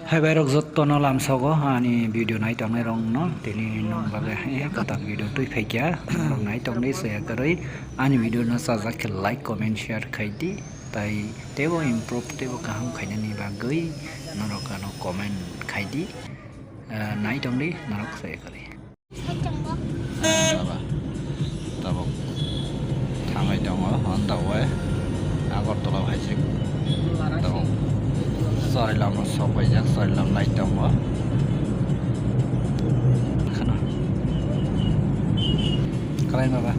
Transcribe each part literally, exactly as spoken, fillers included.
Hai bai rok jotto no lamsogo ani video nai tongnai rok no tini nong bagwi hai kwtal video twi phaikya rok nai tongdi soya kwrwi ani video no sajak khe like comment share khaidi tai tebo improve tebo kaham khainani bagwi norok ano comment khaidi nai tongdi norok soya kwrwi. Baba, tabuk thangwi tongo, on the way. Agartala hai se tabuk Charilam sok paijak, Charilam nai tongo. Khana. Kalai baba.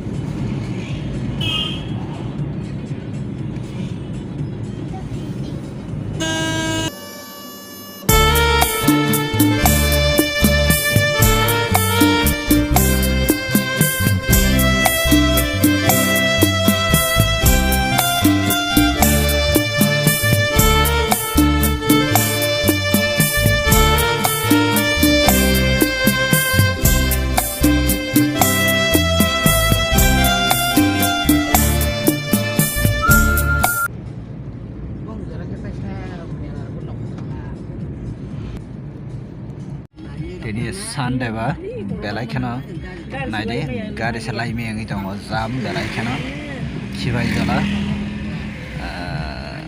Tini Sunday ba belai kheno naidi gari se lai meyangwi tongo jam belai kheno khibai jala. Ah,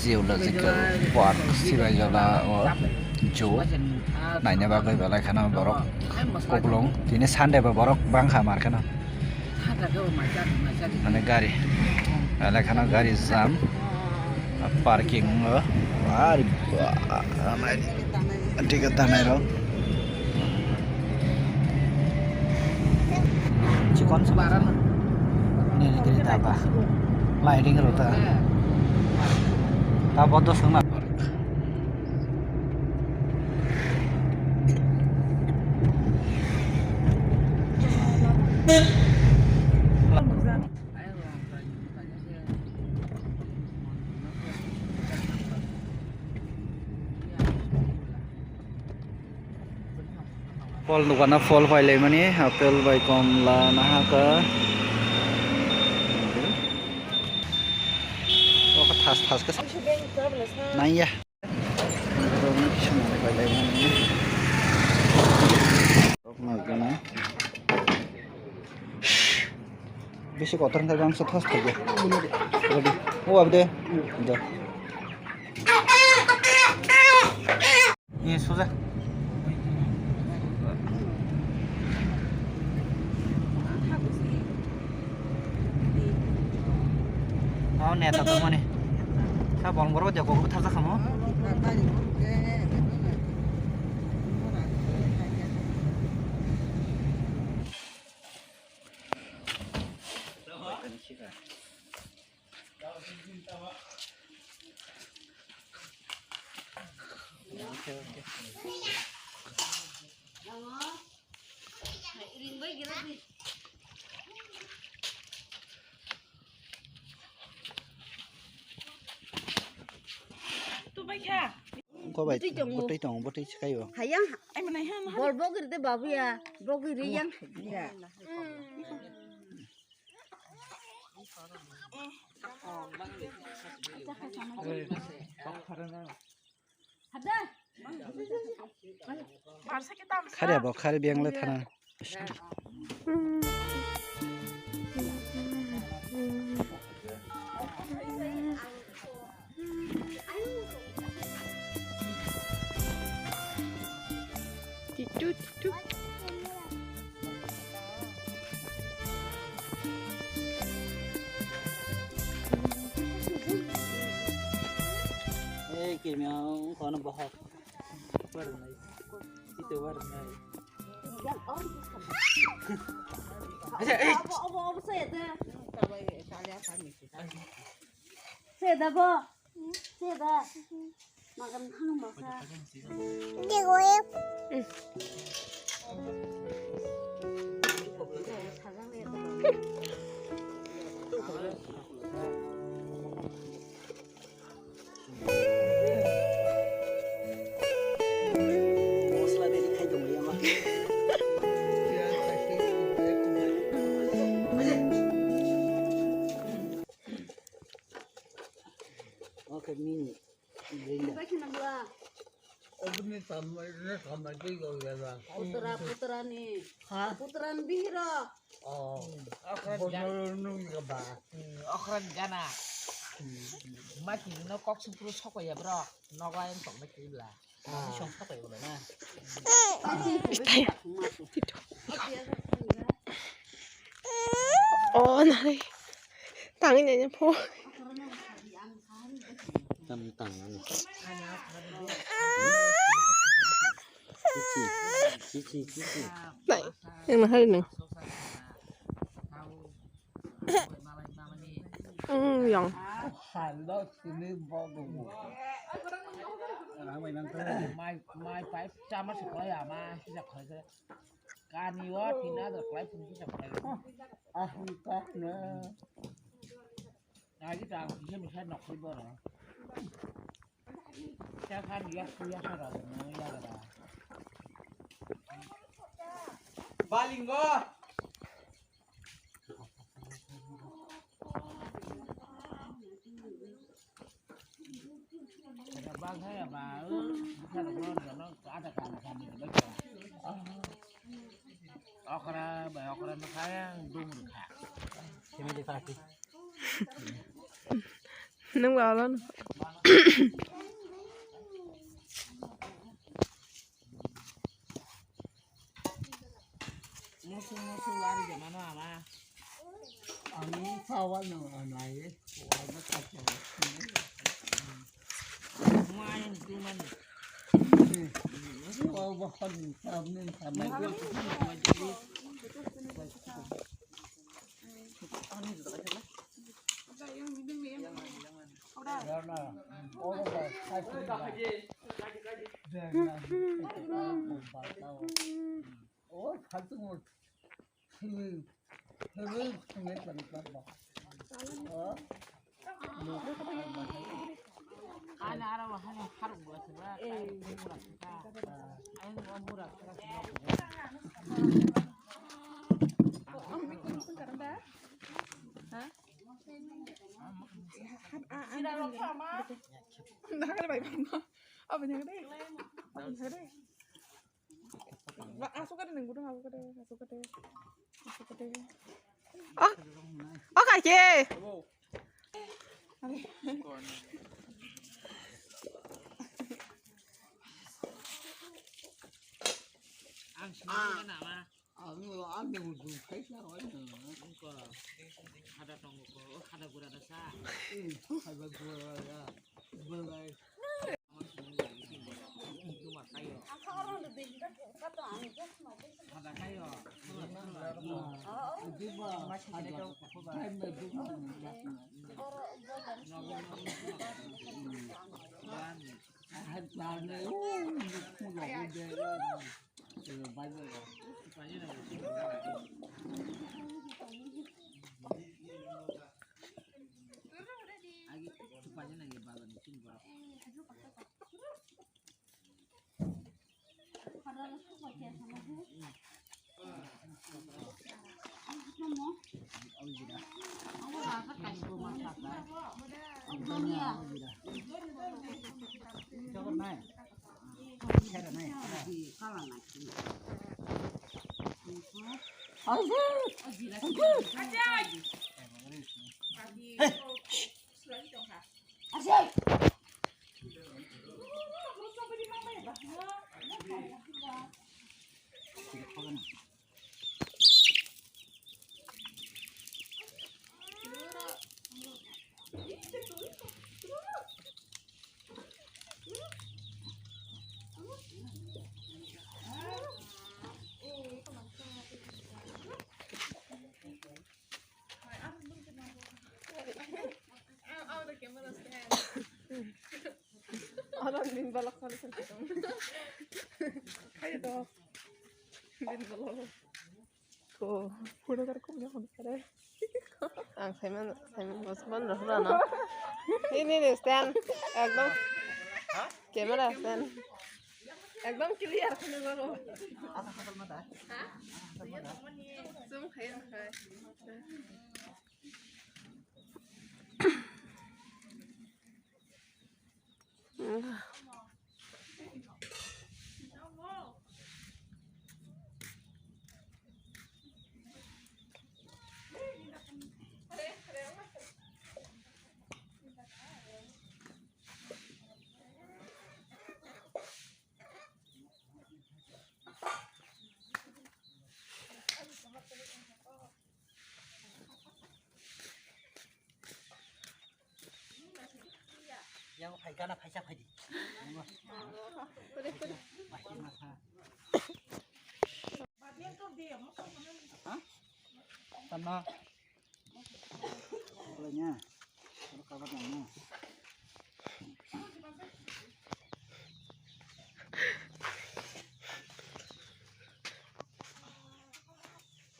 Geological Park Sibaijala o chu naina bagwi belai kheno borok kuplung tini Sunday ba borok bangkha mar kheno mane gari belai kheno gari jam parking o ar ticket tanai rok. Chikon sama. Nini kiri tapa. Lighting rota. Tapa to sama. Phol dogano phol pailaimani, apple bai komla nahaka. Oka thas thas khe nangya. Bisi kotor wngkha bangsa thas thaiya. Ready. O abde. Ni suja. Oh, neta tongmani. Sa bol borok je kok bwthar jakha mo. Ko bai, bwtwi tongo. Bwtwi tongo, bwtwi se kaibo. Hayang, bol bogiri de babuya, bogiri yang. Khare bo, khare biyang le thana. Titu, titu. Eh, kirmiyang kono bohok. Warnai. Itu warnai. Aja, eh. Abo, abo, abo, saya dah. Saya dah, bo. Seda. Makan hang masa. Okay, mini. Bai khna bla. Obni tamai, ne tamai tei go ya ba. Putra, putrani. Ha? Putrani bihiro. Oh. Okra bono nung ya ba. Hmm, okra gana. Hmm. Mati no kok sung puro sokoi ya bro. Nogo ayang tong na kibla. Ah. Song sokoi bla na. Oh, nari. Tangin aja po. Tam tang ani. Chichi, chichi, chichi. Nai, yang mahal nang. Hmm, yang. Mai, mai pai chama se koi ama, sisa koi se. Kani o tina da koi pun sisa koi. Ah, ah, ah, na. Agi ta kisa misa nok koi boro. Kisa khan yak kuya sa ra no ya ra. Balingo. Bang hai ba, bisa lo no no ada kan kan ni ba. Okra ba okra no kaya dum kha. Simi di party. Nung ba lan. Musu musu wari jamano ama. Ani sawa no anai. Wari no kacha. Mai tu mani. Wa wa kan tam ni tam. Ana ara wa hana harung wa sura. Ai mura sura. Ha? Sira ro kha ma. Nagare bai bang. Abang nagare. Abang nagare. Ba, asukade nang gudung asukade, asukade, asukade. Oh, oh kake. Ang sini na ma. Ang ang nang gudung kaisa oi. Ko. Khada tongo ko, khada gura da sa. Eh, khada gura ya. Belai. Orang din balak sana sana. Ayo dong. Din balak. Ko, pura kar kum ya hon kare. Ang Simon, Simon Bosman roh rano. Ini nih stand, ekdom. Camera stand. Ekdom clear khone baro. Zoom khai khai. Yang phai gana phaisa phaidi. Yang. Kore, kore. Bahai ma kha. Ha? Tama. Boleh nya. Kalau kabar nya.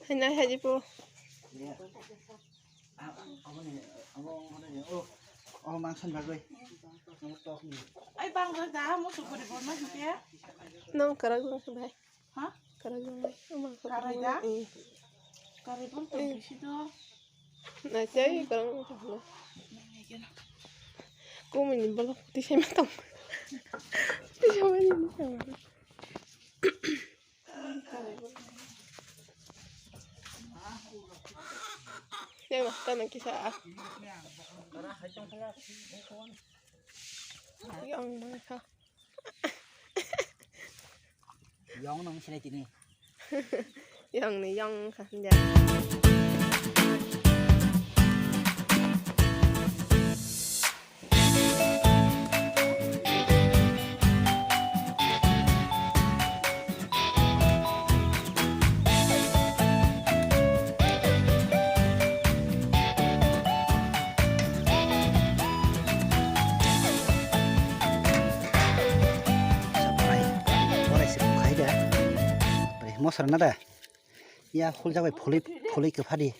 Hai, nai, hai, po. Iya. Ah, apa nih? Apa, apa nih? Oh, oh, mangsan bagoi. Nomor tok nih. Ai, bang, bang, dah, mau suka di bawah, mas, ya? Nong, karang, nong, sebai. Ha? Karang, nong, bai. Oh, mangsan bagoi. Karang, dah? Eh. Karang, pun, eh, tuh, di situ. Nai, cai, karang, nong, sebai. Kau main balok, di sini matang. Di sini matang. Yang lah, tanah kisah, ah. Yang mana kah? Yang nang sini tini. Yang ni, yang kah, ya. Mosra na da? Ya, hol jabai pholi, pholi kwphadi.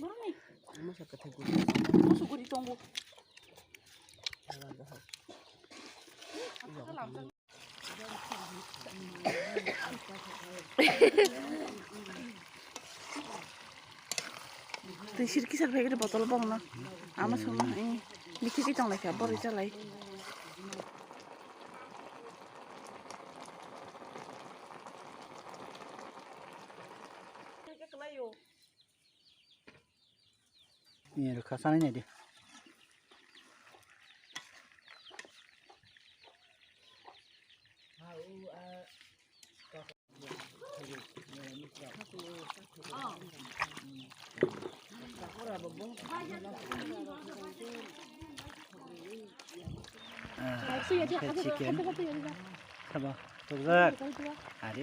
Twi sirki sar phai khe botol bongno. Ama songma, eh, mikhe khe tong lai kha, bori cha lai. Ni rwkha sanai nai di. Ah, chicken. Sabo, tubujak. Hari.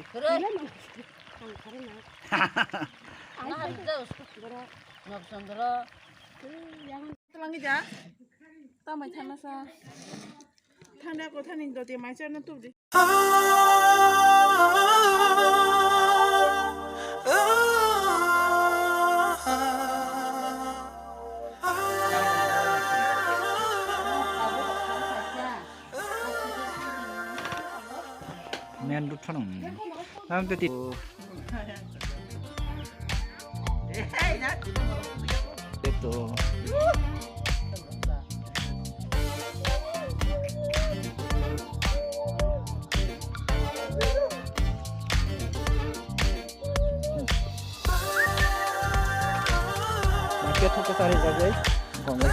Twlangi ja. Tamai thana sa. Thanda ko thani dote mai charna tubdi. Main road phano. Ang tadi. Ito. Makia thok sari jagai. Kong lai.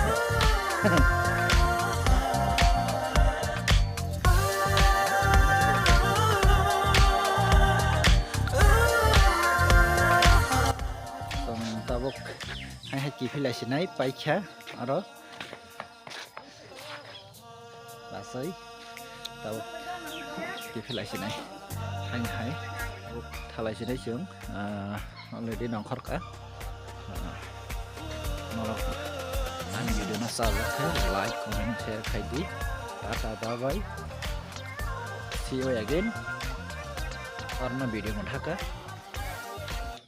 Tong tabuk hai hai kiphilai sinai paikha aro. Lasai tabuk kiphilai sinai hai hai tabuk thalai sinai chwng, ah, already nongkhor ka. Ah, norok ani video no chajak khe like, comment, share khai di. Tata, bye bye. See you again. Arno video mo thaka.